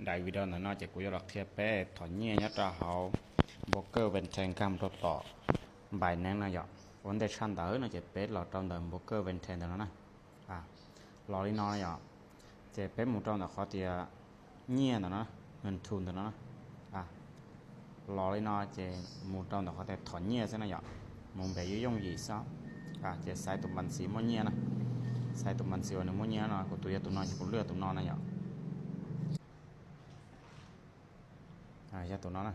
Daim video ntawm no ces kuv yuav los qhia peb thom nyiaj nyob rau hauv Broker Ventrain nkag mus rau tom Binance no yom. Ua ntej tshaj ntawd no ces peb los rau ntawm Broker Ventrain ntawm no na. Los li no yom, ces peb mus rau ntawm qhov tias nyiaj ntawm no, ngân thu ntawm no na. Los li no ces mus rau ntawm qhov tias thom nyiaj xwb na yom. Mus npem yooj yooj yim xwb. Ces xaiv tus npas ntxiv muaj nyiaj na. Xaiv tus npas ntxiv uas nws muaj nyiaj no, kuv tus yog tus no ces kuv lwaj tus no na yom. Yog tus no na.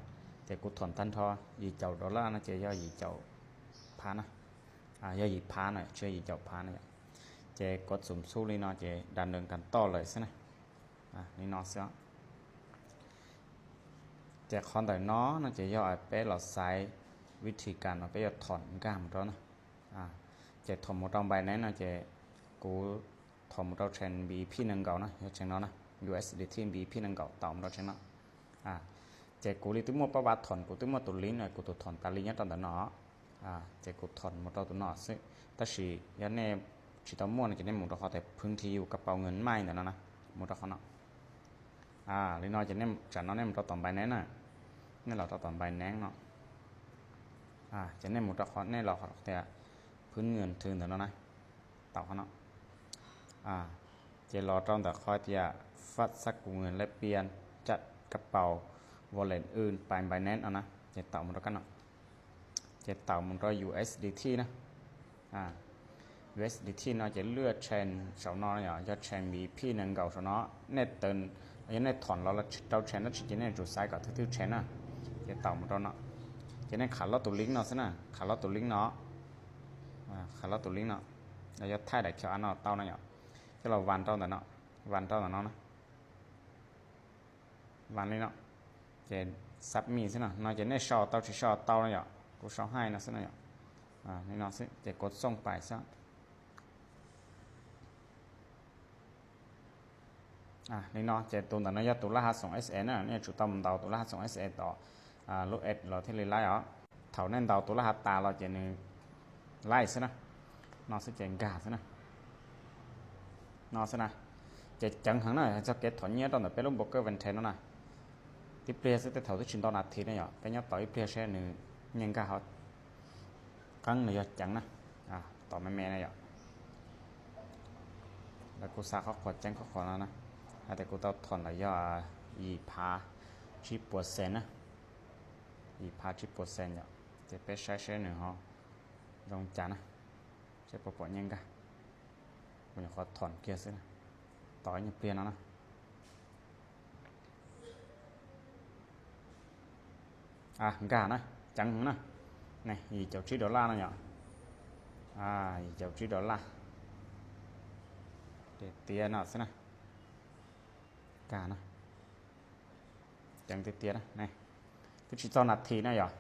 Ces kuv thom tag nrho yim caum dollar no ces yog yim caum phav na. Yog yim phav na, tsis yog yim caum phav na yom. Ces kuv txum xub li no ces da nws kas toj lawm xwb na. Li no xwb. Ces qhov ntawm no no ces yog peb los xaiv vib thi kas no peb yuav thom nkag mus rau na. Ces thom mus rau Binance no ces kuv thom mus rau chain B E P nees nkaum na, yog chain no na, U S D T B E P nees nkaum taum mus rau chain no. Ces kuv li twb muaj pab vab thom, kuv twb muaj tus link no, kuv tus thom tas li nyob rau ntawm no. Ces kuv thom mus rau tus no xwb, tab sis yog nej tsis tau muaj no ces nej mus rau qhov tias phwv thi yus kab paus ngân mai ntawm no na, mus rau qhov no. Li no ces nej tsam no nej mus rau tom Binance na, nej los rau tom Binance no. Ces nej mus rau qhov nej los qhov tias phwv ngân thư ntawm no na, taum qhov no. Ces los rau ntawm qhov tias phát các quyền lãi biên chặn các pausen wallet ư pais Binance no na, ces taum mus rau kab no. Ces taum mus rau U S D T na. U S D T no ces lwaj chain saum no yom, yog chain B E P nees nkaum saum no. Nej, yog nej thom los rau chain dab tsi ces nej tsum xaiv kom thwj thwj chain na. Ces taum mus rau no. Ces nej qhav lob tus link no xwb na, qhav lob tus link no. Qhav lob tus link no, los yog thaij daim Q R no tau no yom. Coj los vas rau ntawm no, vas rau ntawm no na. Vas li no, ces submit xwb no. No ces nej sau tau tsis sau tau no yom, kuv sau hais no xwb no yom. Li no xwb ces kuv xooj pais xwb. Li no ces tus ntawm no yog tus laj hav xoom S E na, nej yuav tsum tau mus ntaus tus laj hav xoom S E tom lub app los thiaj li laib os. Thaum nej ntaus tus laj hav tas los ces nws laib xwb na. No xwb ces nkag xwb na. No xwb na. Ces ceev heev na, txoj kev thom nyiaj rau ntawm peb lub Broker Ventrain no na. Tib pliag xwb, tej thaum twb tsis nto nas this na yom, peb nyob tos ib pliag seb nws nyiaj nkag ho. Qeeb los yog ceev na, tos me me na yom. Lawv kuj xa qhov qhuas ceeb qhov qhuas no na, hais tias kuv tau thom lawm yog yim phav tsib puas cent na, yim phav tsib puas cent yom. Ces peb saib seb nws ho zoo cas na, seb puas pom nyiaj nkag. Kuv nyuam qhuav thom kiag xwb na, tos ib nyuag pliag no na. Nkag na, ceev na. Yim caum tsib dollar no yom. Yim caum tsib dollar. Tiag tiag no xwb na. Nkag na. Ceev tiag tiag na. Twb tsis txog nas this na yom,